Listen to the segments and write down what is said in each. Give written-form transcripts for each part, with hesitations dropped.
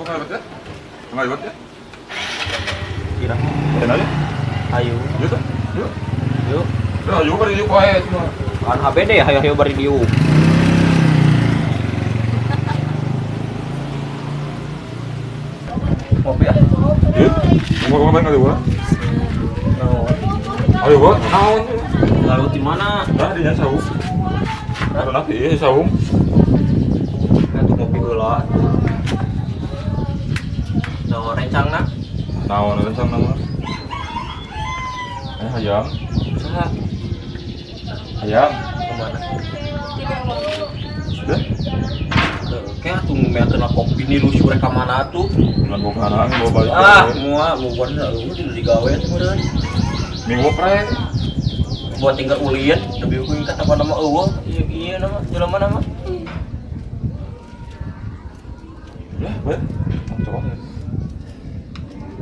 Nggak ya? Nggak lewat ya? Kira. Ayo. Ayo. Yuk tuh. Yuk. Yuk. Ayo bari diuk wae semua. Kan HBD hayo hayo bari diuk. Ngopi ah. Yuk. Mau ngapain kali gua? Ayo gua. Naon? Lalu di mana? Nah, di saung. Ada nanti saung. Atuh ngopi heula. Naon rencangna? Naon rencangna mah? Hayam. Saha? Hayam. Kemana? Sudah? Oke, atuh meakeun kopi ni lu sure ka mana atuh? Bulan boga bawa balik. Ah, moal boga lu digawe atuh meureun. Minggu pre. Buat tinggal ulin, lebih ku ingkat apa nama eueuh, ieu ieu nama jelema nama. Ya, bae. Coba.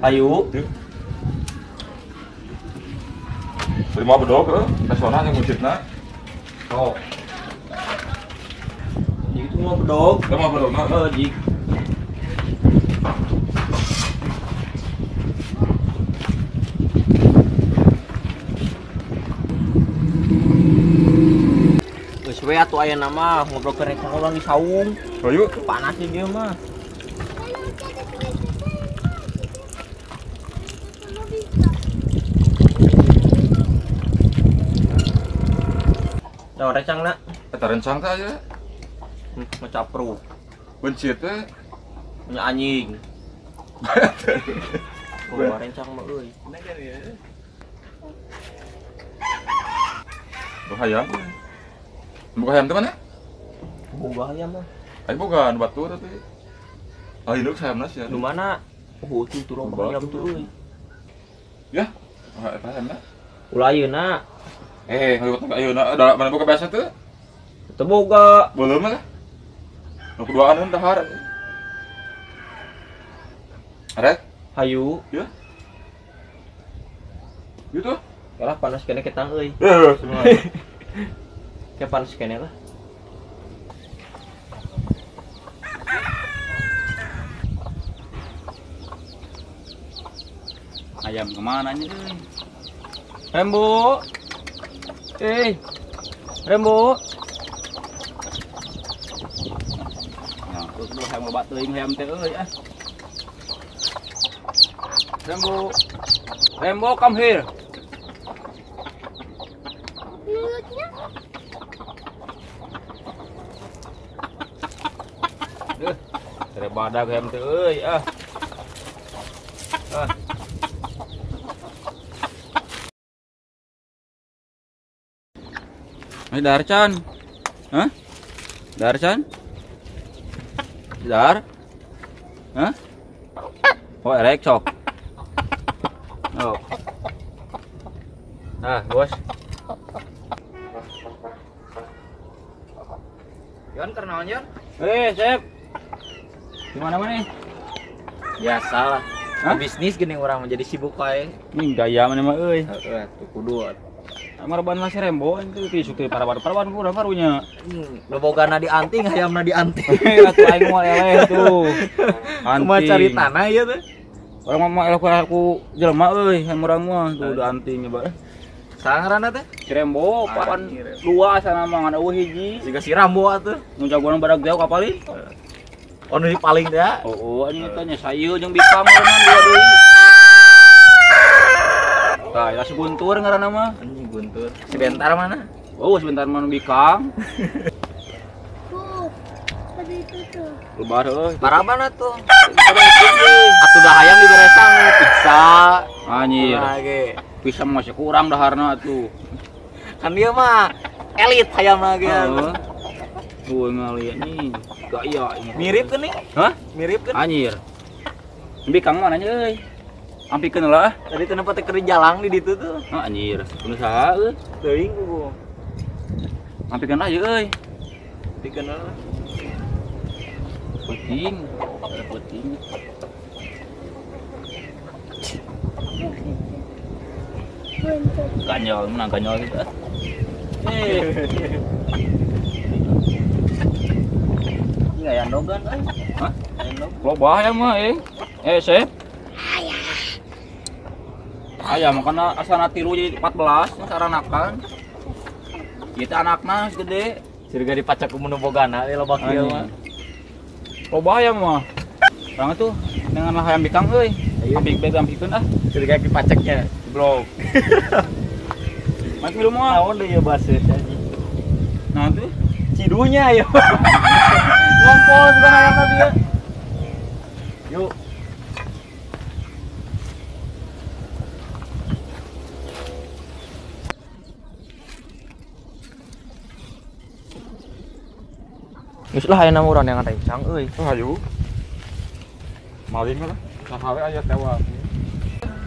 Ayo. Terima bedog heuh, pesona yang ngucitna. Oh. Itu mah bedog. Itu mah bedog. Heeh, jik. Geus we atuh aya nama ngobrol ke rencang urang di saung. Ayo. Panas sih dia mah. Nah, rencang nak? Eta rencang teh aya. Ngecapru. Bencit teh. Nya anjing. Oh, rencang mah euy. Boga hayam. Boga hayam teh mana? Boga hayam mah. Aing boga anu batur atuh. Ah, induk hayamna sia. Nu mana? Oh, tuh loba hayam tuh euy. Ya, eta hayamna. Ulah ayeuna. Ngaliwat ayeuna da mana boga biasa teu? Teu boga. Belum mah. Nu kuduaan dahar. Arek? Hayu. Ya. Gitu. Yalah panas kene ketang euy. Heeh, semua. Kayak panas kene lah. Ayam kemana nya euy? Rembo. Rembo. Nah, tuh hayam loba teuing hayam teh euy ah. Rembo. Rembo come here. Mulutnya. Duh, tere badag hayam teh euy ah. Ah. Ini Darcan. Hah? Darcan? Dar? Hah? Oh, erek sok. Oh. Nah, bos. Yon kernaon Yon? Sep. Gimana mana nih? Biasa lah. Bisnis gini orang menjadi sibuk wae. Ini gaya mana mah euy. Heeh, tuh kudu. Marban lah si Rembo itu tisuk teh paraban-paraban ku urang karunya. Bobogana di anting, hayamna di anting. Atuh aing moal eleh tuh. Anting. Kumaha cari tanah ieu teh? Urang mah eleh ku jelema euy, hayam urang mah tuh udah anting coba. Saha ngaranna teh? Si Rembo, papan dua sana mah ngan eueuh hiji. Siga si Rambo atuh. Nu jagoan badag jauh kapalin. Oh, nu dipaling teh. Oh, anjing eta nya sayeun jeung bikam urang dua deui. Tah, ya si Guntur ngaranna mah. Anjing Guntur. Si Bentar mana? Oh, si Bentar mah nu bikang. Tuh. Tadi itu tuh. Lebar euy. Paraban atuh. Atuh dah hayam diberesan pizza. Anjir. Pizza masih kurang daharna atuh. Kan dia mah elit hayam lagi. Heeh. Tuh ngali anjing. Gaya ini. Mirip kan nih? Hah? Mirip kan? Anjir. Bikang mana nya euy? Ampikeun lah. Tadi teh nempat keur jalang di ditu tuh. Hah anjir. Kudu saha euy? Teuing ku. Ampikeun aja euy. Ampikeun lah. Penting, penting. Ganyol, menang ganyol gitu. Aya dogan euy. Hah? Loba hayam mah euy. Sep. Ayam makana asana 3 jadi 14 saranakan. Ieu teh anakna gede. Surga dipacak ku nu bogana loba kieu mah. Loba hayam mah. Urang tuh dengan hayam bikang euy. Ampik beg ampikeun ah. Surga dipacaknya. Blok. Mas minum mah. Naon deui ieu baseut anjing. Nah tuh cidunya ya. Ngompol bukan hayam tadi ya. Yuk. Geus lah aya urang yang rencang euy. Oh, hayu. Maling lah. Saha we aya tewa.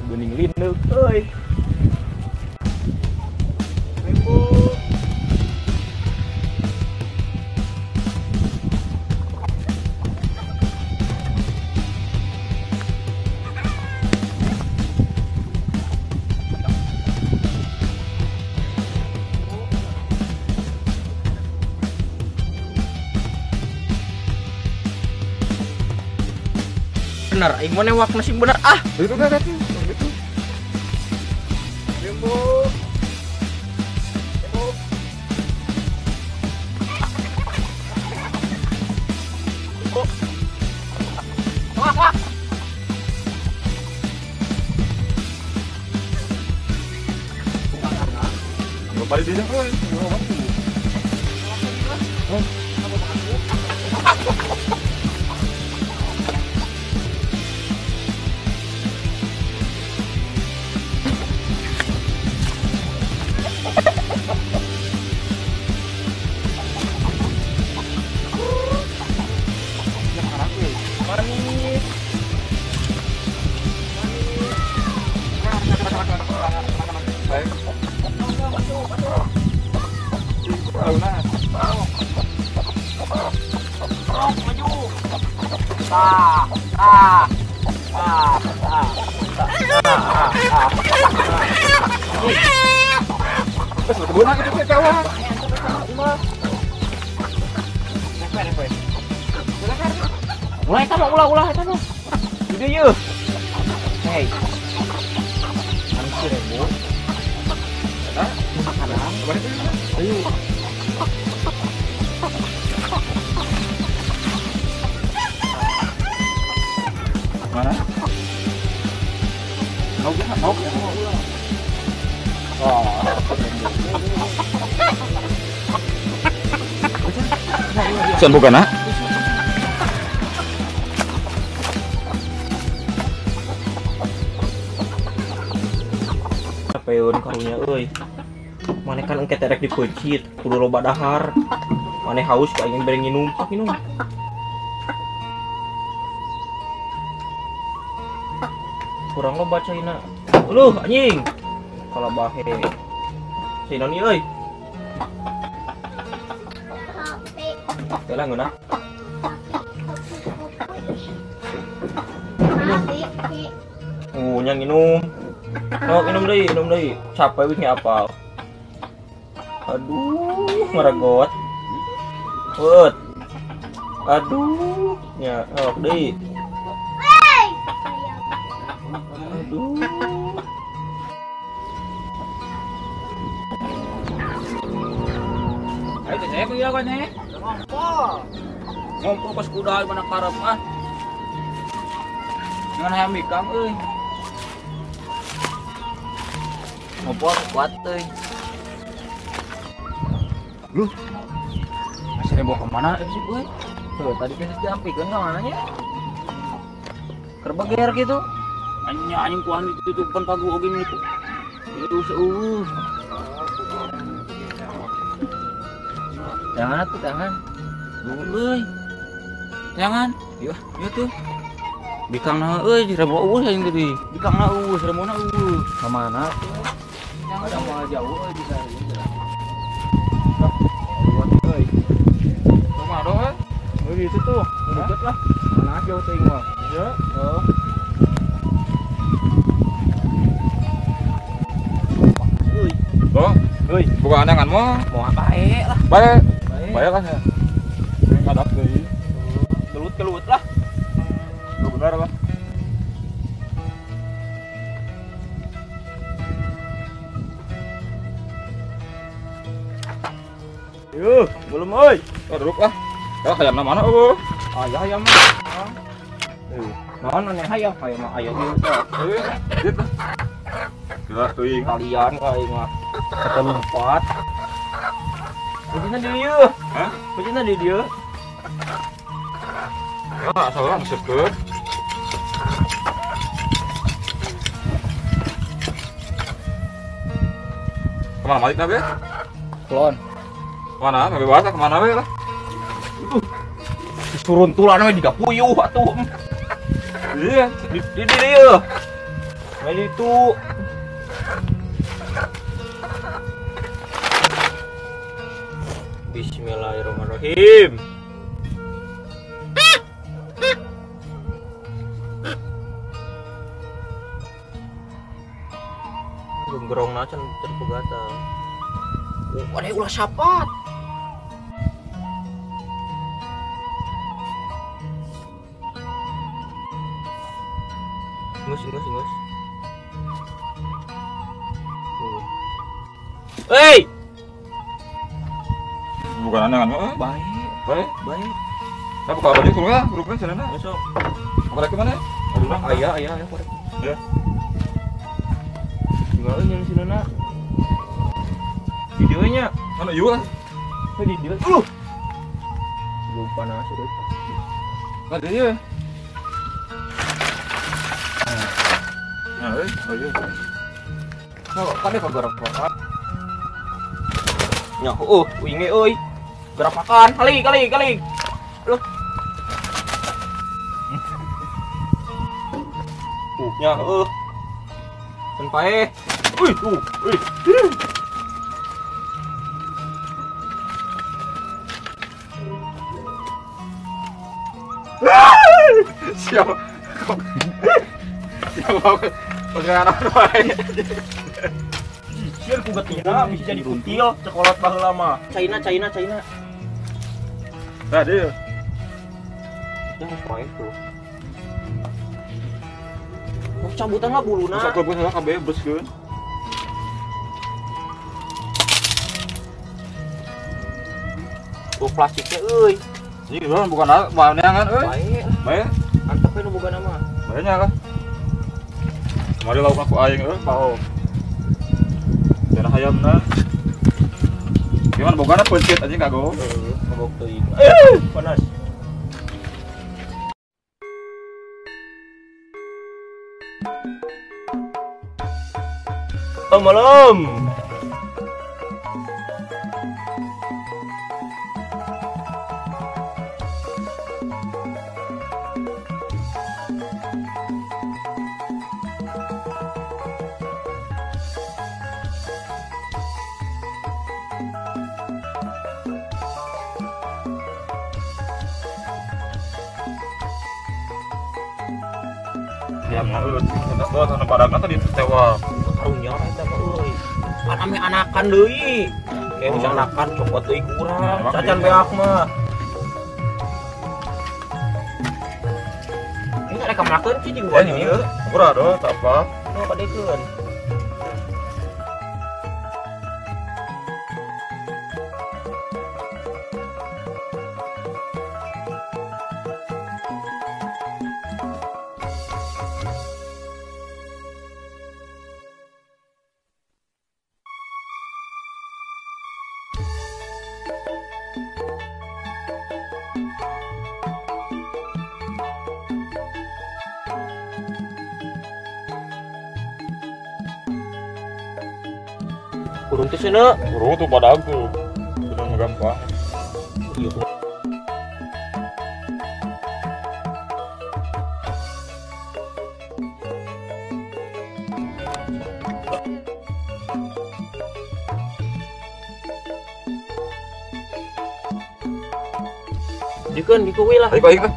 Geuning lindeuk euy. Bener, aing mau newak nasi bener ah. Itu dah itu. Itu. Lembo. Lembo. Oh. Wah, wah. Balik dia euy. Manis. Ulah eta mah, ulah eta mah. Ide yeuh. Hei. Anu 1000. Eta makanan. Ayo. Mana? Mau ulah. Oh. Sen bukan ah? Peun karunya euy. Maneh kan engke terek dipeuncit, kudu loba dahar. Maneh haus ka aing bere nginum, pak minum. Kurang loba caina. Uluh anjing. Kalau bahe. Caina ni euy. Teh lah ngeunah. Nya nginum. Oh, minum deui. Capek wih apa? Aduh, ngeragot. Wet. Aduh, nya ok deui. Aduh. Ayo teh saya kuya kan eh. Ngompol. Ngompol pas kuda mana karep ah. Dengan hayam bikang euy. Ngompol kuat euy. Lu. Masih rebo kemana sih gue? Tuh, tadi kan diampikeun ka mana nya? Kerbeger gitu. Anjing anjing kuan ditutupan pagu oge itu. Itu seueuh. Jangan atuh, jangan. Euy. Jangan. Yeuh, yeuh tuh. Bikangna euy rebo eueuh aing tadi. Bikangna eueuh, rebona eueuh. Ka mana? Jangan mau jauh euy bisa. Euy. Kumaha doh? Euy itu tuh, deket lah. Mana jauh teuing mah. Ya. Heeh. Euy. Doh. Euy, buka anangan mah. Mau bae lah. Bae. Bae lah ya. Ngadap deui. Keluut lah. Lu benar lah. Yuh, belum euy. Oh, duduk lah. Ya hayamna mana eueuh? Aya hayam mah. Naon aneh hayam, hayam mah aya ieu teh. Dit lah. Gila teuing. Kalian ka aing mah. Kata lompat. Kucingna di dieu. Hah? Kucingna di dieu. Ya, asal urang seuskeun. Kemana balik na be? Klon. Kemana? Nggak bebas kemana we lah? Suruntulan we diga puyuh atuh. Iya, di dieu. We ditu. Bismillahirrahmanirrahim. Genggerongna can pegatan. Oh, ada ulah sapat. Ngus. Hei! Bukan aneh kan? Baik. Baik. Nah, buka baju dulu lah, grupnya sana. Besok. Korek mana? Ayah, korek. Ya. Tinggal yang sini nak. Videonya mana ieu lah? Di dia. Belum panas udah. Nah, dia. Nah, oh iya. Nah, kan dia kagak. Nya, oh, uing euy. Gerapakan, kali. Loh. Nya, heuh. Can paeh. Wih, wih. Siap. Siap. Pengen wae. Sieun ku getina bisa jadi kuntil cekolot baheula mah. China. Nah, dia. Ya paeh tuh. Oh, cabutan lah buluna. Masa kelebun lah kabeh beskeun. Oh, plastiknya euy. Ini urang bukan neangan euy. Bae. Bae. Antep we nu boga nama. Bae nya lah. Kemarin lauk aku aing euy, pao. Cenah hayamna. Gimana bogana pencet anjing kagok. Heeh, kagok teuing. Panas. Oh, malam. Ya, doang anu padangna tadi tewa. Karunya eta mah euy. Pan ame anakan deui. Kayak bisa anakan cokot deui kurang. Cacan beak mah. Ini ada kamerakeun sih di gua ieu. Murah doh, tak apa. Oh, padekeun. Kurung tuh sini. Kurung tuh pada aku. Sudah gampang. Iya. Dikeun dikuwi lah. Ayo ayo.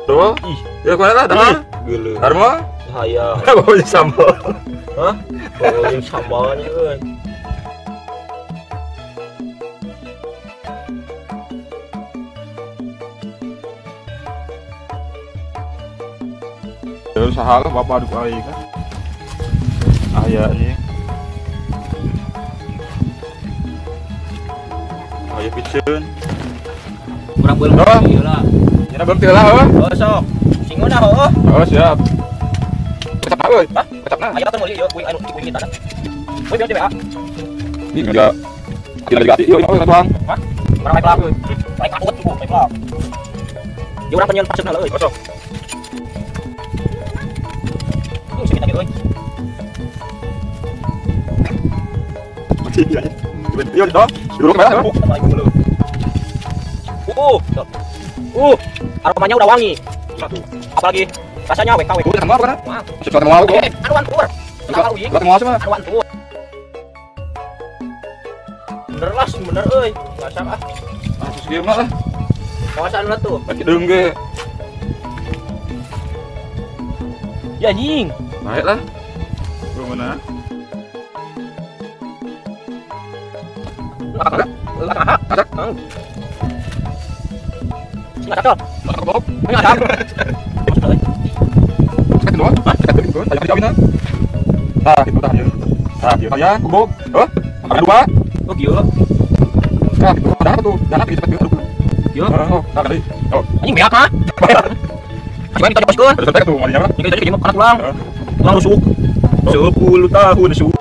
Tuh. Ih, ya kumaha lah dahar? Geuleuh. Dahar mah? Hayang. Bawa jeung sambal. Hah? Bawa jeung sambalnya euy. Terus saha lah bapak aduk aing kan. Aya anjing. Aya piceun. Kurang belum ieu lah. Nya belum teu lah heuh. Oh sok. Singona heuh. Oh siap. Kecap euy. Hah? Kecapna. Aya teh meuli ieu kuing anu kuing kita. Kuing bieu WA. Ini juga tidak diganti ieu ieu tuang. Hah? Urang naik pelak euy. Naik katut tuh, naik pelak. Ieu urang penyeun pasutna euy. Oh sok. Ini kita gitu euy. Iya, dong. Dulu kemana? Aromanya udah wangi. Apalagi rasanya WKW. Sama apa kan? Sesuatu mau aku. Aduan tur. Sesuatu mau sama. Aduan tur. Bener lah, bener euy. Masak ah. Terus gimana lah? Kawasan lah tuh. Lagi deung ge. Ya anjing. Baik lah. Gimana? Tulang rusuk. 10 tahun rusuk.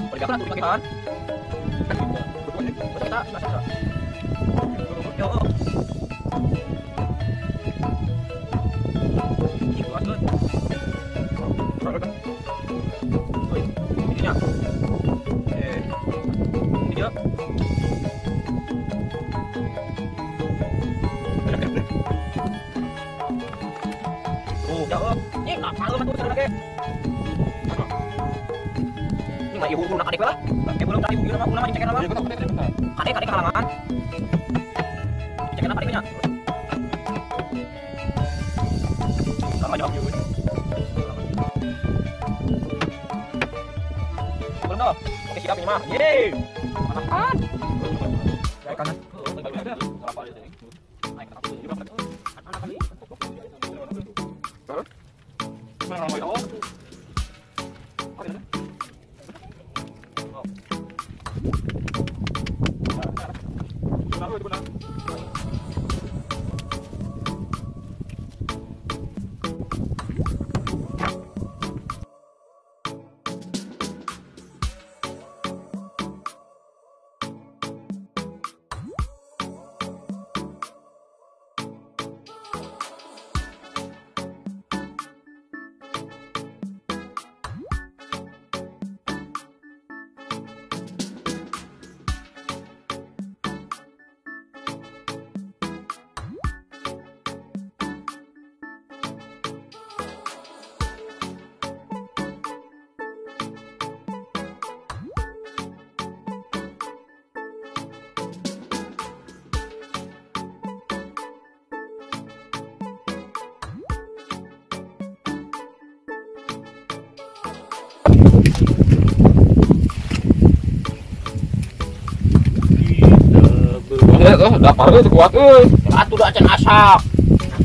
Dapar euy kuat euy. Atuh da acan asak.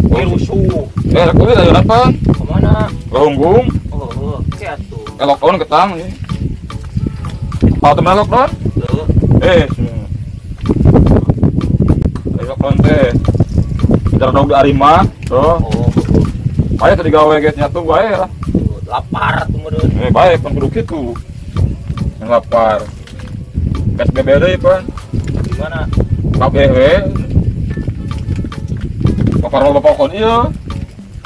We rusuh. Aku euy ayo datang. Kemana? Gahunggung. Oh, oke atuh. Lockdown ketang ieu. Apa teman lockdown? Heuh. Ayo lockdown teh. Jarak dog di Arima, tuh. Oh. Bae tadi gawe ge nyatu bae lah. Lapar tuh meureun. Bae pan kudu kitu. Yang lapar. PSBB deui pan. Gimana? Kabeh we. Bapak bapak kon ieu.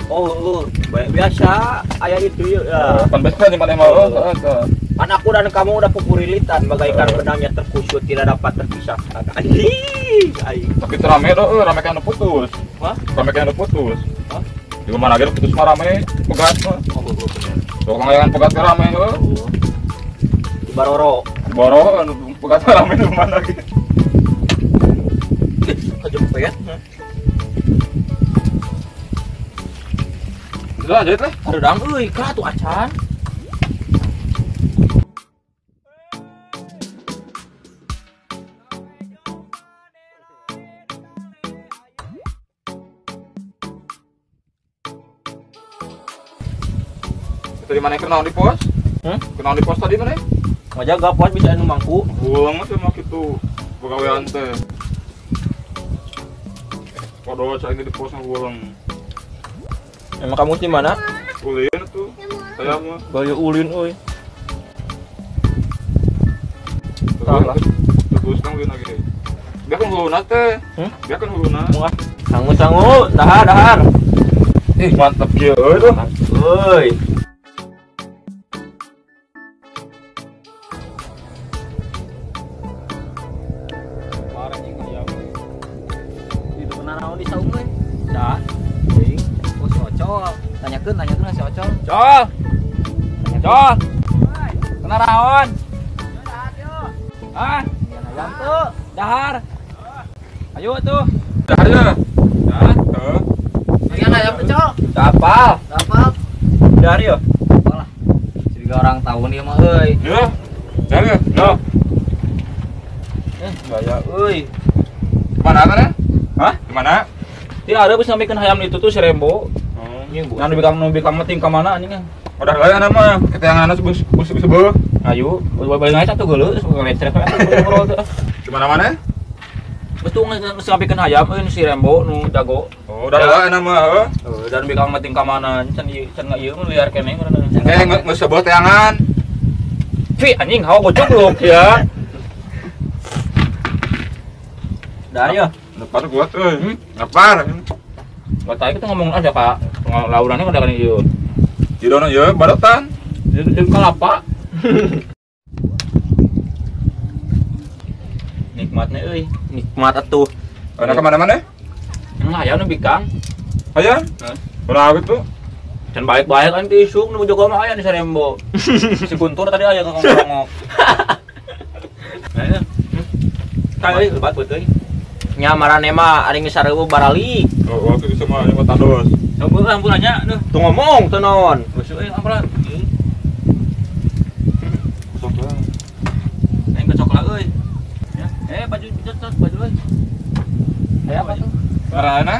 Oh, biasa aya itu ya. Pan biasa di mana mah heeh. Kan aku dan kamu udah pupurilitan bagaikan benangnya terkusut tidak dapat terpisahkan. Anjing, aing. Tapi rame do, rame kan putus. Hah? Rame kan putus. Hah? Di mana lagi putus mah rame, pegat mah. Oh, bener. Tuh ngayangan pegat ke rame heuh. Di Baroro. Baroro anu pegat rame di mana lagi. Kejepit. Lah, jahit lah. Hareudang euy, ka atuh acan. Tadi mana kenal di pos? Hmm? Kenal di pos tadi mana? Ngajaga pos bisa anu mangku. Pulang mah sama kitu. Pegawaian teh. Padahal saya di pos ngulang. Emang kamu di mana? Ulin tuh. Saya mah. Gaya ulin euy. Salah. Terus kang ulin lagi. Biarkan huluna teh. Hmm? Biarkan huluna. Sangu-sangu, dahar dahar. Ih, mantap kieu euy tuh. Euy. Tanyakeun si Ocol. Col. Col. Kena raon. Ah, ayam tuh, dahar. Ayo tuh. Dahar ya. Dahar. Heeh. Pengen ayam tuh, Col. Apal. Apal. Dahar ya. Apalah. Juga orang tahun ieu mah euy. Ya. Dahar ya. No. Gaya euy. Kemana kan? Hah? Kemana? Ti ada geus sampekeun hayam itu tuh si Rembo. Nah, nu bikang mah ting ka mana anjing? Udah lah nama keteangan sebeuh. Ayo, balik aja satu geuleuh ngelecrek ngobrol tuh. Di mana-mana? Geus tuh geus sampekeun hayam euy si Rembo nu jago. Oh, udah lah nama heuh. Heeh, dan bikang mah ting ka mana? Can can ieu mah liar keneh meureun. Eh, geus sebeuh teangan. Fi anjing hawa gocugluk ya. Dah ya. Lapar gua tuh. Lapar. Gak tahu kita ngomong aja kak, laurannya kada kan ieu. Jidono ieu barotan. Jeung kalapa. Nikmatnya euy, nikmat atuh. Ana ka mana-mana? Emang hayam nu bikang. Hayam? Heeh. Ulah gitu. Can balik-balik kan ti isuk nu jago mah aya di Sarembo. Si Guntur tadi aya ka ngomong. Nah, euy lebat beuteung. Nya marane mah ari geus sareueuh barali. Oh, waktu itu sama yang tados. Coba ampurannya duh. Tuh ngomong teu naon. Geus euy ampuran. Sok lah. Aing kecok lah euy. Ya, baju cocok baju euy. Hayam apa tuh? Marana?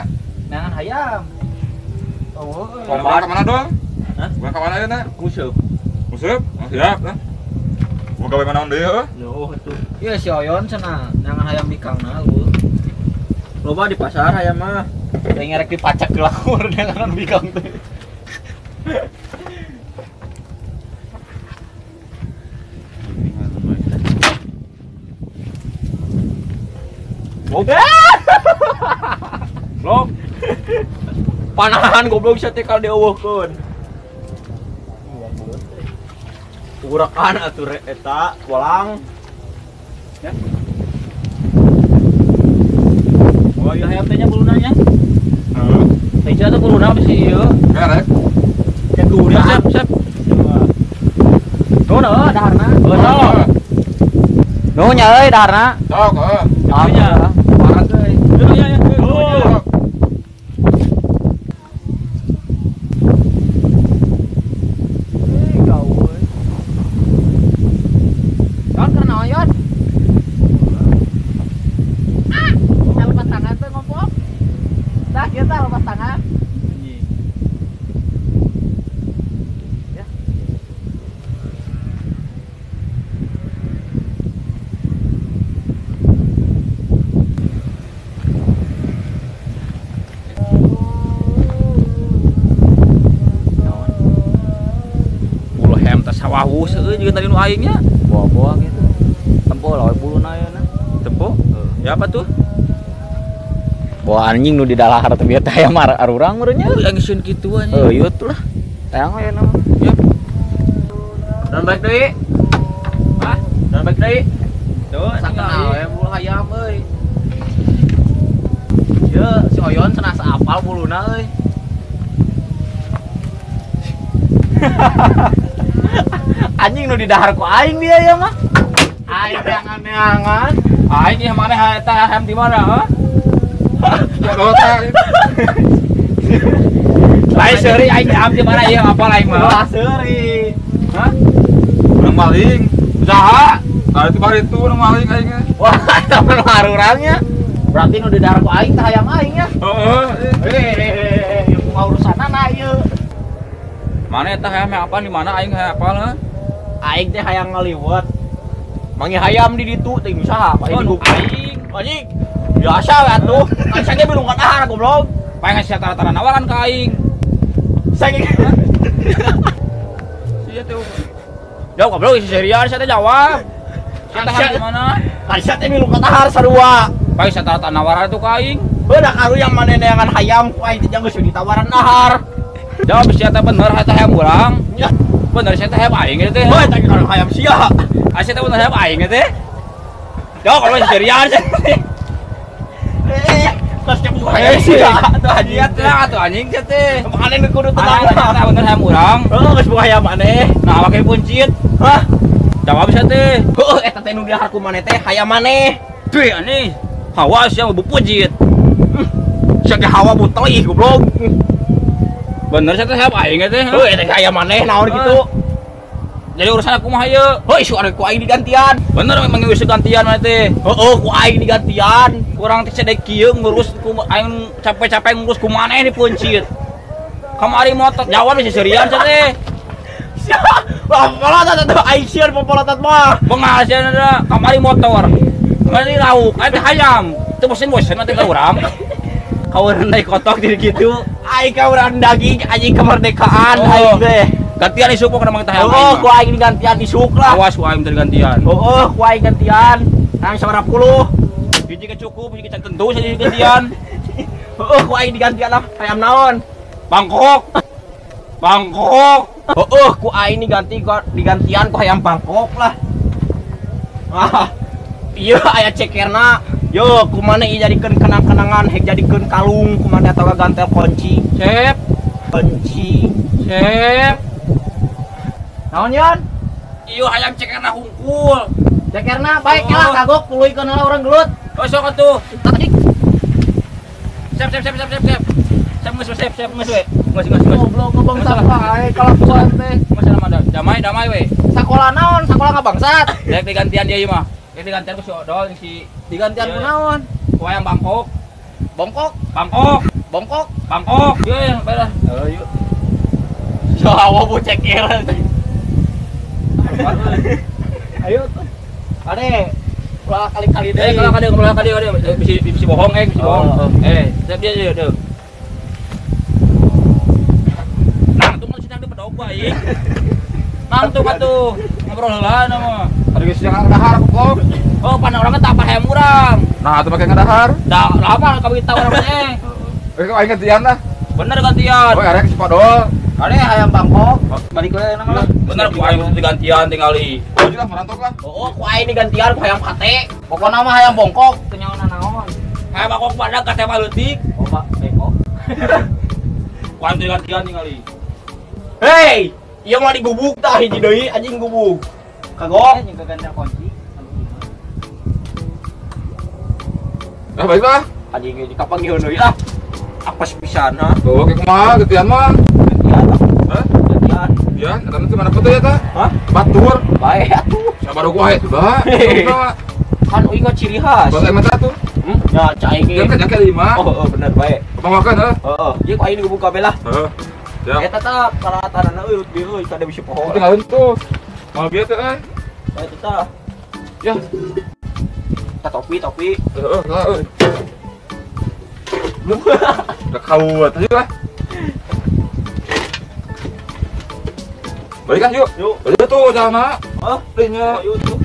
Nangan hayam. Oh, Komar ka mana dong? Hah? Gua ka mana ayeuna? Nguseup. Nguseup? Oh, siap lah. Gua gawe naon deui heuh? Oh, atuh. Iya si Oyon cenah nangan hayam bikangna eueuh. Loba di pasar hayam mah. Yang ngerek dipacak ke lakur dengan bikang teh. Goblok. Panahan goblok sia teh kalau dieuweuhkeun. Urakan atuh eta bolang. Ya. Oh iya hayam teh nya buluna nya. Heeh. Teh atuh buluna bisi ieu. Kerek. Keguda. Siap, siap. Nuhun heuh daharna. Heuh sok. Nuhun nya euy daharna. Sok heuh. Nya. Parah euy. Iya iya. Sok. Eh gawe. Yon keur naon Yon? Ah, lepas tangan tuh ngompok. Dah kita lepas tangan. Ya. Bulu hem teh sawahus euy jeung tadi nu aing nya. Boa-boa gitu. Tempo lawe buluna ayeuna. Tempo? Ya apa tuh? Bawa anjing nu di dalahar teh bieu teh hayam arurang meureun nya. Euy aing sieun kitu anjing. Heuh ieu tuh lah. Tayang we nama. Ya. Dan balik deui. Hah? Dan balik deui. Tuh, Sakenal we bulu hayam euy. Ye, si Oyon cenah saapal buluna euy. Anjing nu di dahar ku aing dia ya mah. Aing neangan-neangan. Aing ieu maneh eta hayam di mana, hah? Ya bawa teh. Lain seuri aing diam di mana ieu apal aing mah. Wah, seuri. Hah? Urang maling. Saha? Nah, itu bari itu urang maling aing. Wah, teman urangnya. Berarti nu didahar ku aing teh hayam aing nya. Heeh. Eh, kumaha urusanana ieu? Mana eta hayam apa di mana aing hayam apal heuh? Aing teh hayang ngaliwet. Mangi hayam di ditu teh saha? Oh, nu aing. Anjing. Biasa we atuh. Kan saya belum kadahar goblok. Paling sia tara-tara nawaran ka aing. Saya Sia teh. Jawab goblok si serian sia teh jawab. Sia teh di mana? Kan sia teh milu kadahar sarua. Paling sia tara-tara nawaran tuh ka aing. Heuh da karu yang maneh neangan hayam ku aing teh geus ditawaran dahar. Jawab sia teh bener eta hayam urang. Ya. Bener sia teh hayam aing eta teh. Heuh teh karu hayam sia. Ah sia teh bener hayam aing eta teh. Jawab kalau si serian sia teh. Terus nyebut hayam sia atuh anjing. Iya teh atuh anjing sia teh. Maneh nu kudu tenang. Eta bener hayam urang. Heuh geus buka hayam maneh. Nah, make puncit. Hah? Jawab sia teh. Heuh eta teh nu dahar ku maneh teh hayam maneh. Duh anjing. Hawa sia mah puncit. Sia ge hawa butelih goblok. Bener sia teh hayam aing teh. Heuh eta teh hayam maneh naon kitu. Jadi urusan aku mah ieu. Heuh isu ari ku aing digantian. Bener memang geus gantian mah teh. Heuh ku aing digantian. Kurang teh cedek kieu ngurus ku aing capek-capek ngurus ku maneh di puncit. Kamari motor jawab si serian sia teh. Sia, wah popolotot atuh aing sieun popolotot mah. Bengal sia da kamari motor. Kamari lauk, aing teh hayam. Teu bosen-bosen mah teh ka urang. Kawuran deui kotok jadi kitu. Aing kawuran daging anjing kemerdekaan aing teh. Gantian isuk pokona mah teh hayam. Oh, ku aing digantian isuk lah. Awas ku aing teh digantian. Oh, ku aing gantian. Nang sabaraha puluh. Hiji ge cukup, hiji ge can tentu sia digantian. Heeh, ku aing digantian lah. Hayam naon? Bangkok. Bangkok. Heeh, ku aing diganti digantian ku hayam Bangkok lah. Ah. Ieu aya cekerna. Yo, kumana ieu jadikeun kenang-kenangan, hek jadikeun kalung, kumana atawa gantel kunci. Sep. Kunci. Sep. Naon yon? Ieu hayam cekerna hungkul. Cekerna baik lah kagok tuluy heula urang gelut. Oh sok atuh. Sep sep sep sep sep sep. Sep geus sep sep geus we. Geus geus geus. Goblok ngebangsat wae kalakuan teh. Masalah mana? Damai damai we. Sakola naon? Sakola ngabangsat. Rek digantian dia ieu mah. Rek digantian ku si Odol si digantian ku naon? Ku hayam Bangkok. Bongkok. Bangkok. Bongkok. Bangkok. Yeuh bae lah. Heuh yuk. Sawa bu ceker. Ayo tuh. Ade, ulah kali-kali deui. Kalau kali ulah kali bisi bohong bisi bohong. Siap dia dia. Nah, tuh mah sidang di pedog aing. Nang tuh atuh ngobrol heula mah. Ari geus jangan ngadahar goblok. Oh, pan urang teh apa hayam urang. Nah, atuh make ngadahar. Da, lama kami tahu urang teh. Eh, aing gantian lah. Bener gantian. Oh, arek si Podol. Ade hayam Bangkok. Balik we nama lah. Bener ku aing digantian tingali. Baju lah merantok lah. Oh, ku aing digantian ku hayam kate. Pokona mah hayam bongkok teu nyaona naon. Hayam bangkok pada kate mah leutik. Oh, Pak, bengkok. Ku aing digantian tingali. Hei, ieu mah digubuk tah hiji deui anjing gubuk. Kagok. Anjing kagantian kunci. Nah, baik lah. Anjing ini kapan ngieun deui ah. Apes pisan ha. Tuh, kayak kumaha gantian mah. Gantian. Hah? Gantian. Ya, eta mah mana foto ya tah? Hah? Batur. Bae atuh. Sabar gua hae sudah. Kan uing mah ciri khas. Bahasa mata tuh. Ya, cai ge. Jangan jaket lima. Oh, bener bae. Abang makan heuh. Heeh. Ieu ku aing dibuka bae lah. Heeh. Ya. Eta tah peralatanana euy euy kada bisa poho. Tinggalin tuh. Mau bieu teh euy. Bae tah. Ya. Tah topi topi. Heeh, lah euy. Udah kawat aja lah. Balik ah yuk. Yuk. Balik tuh sama. Hah? Linya. Yuk tuh.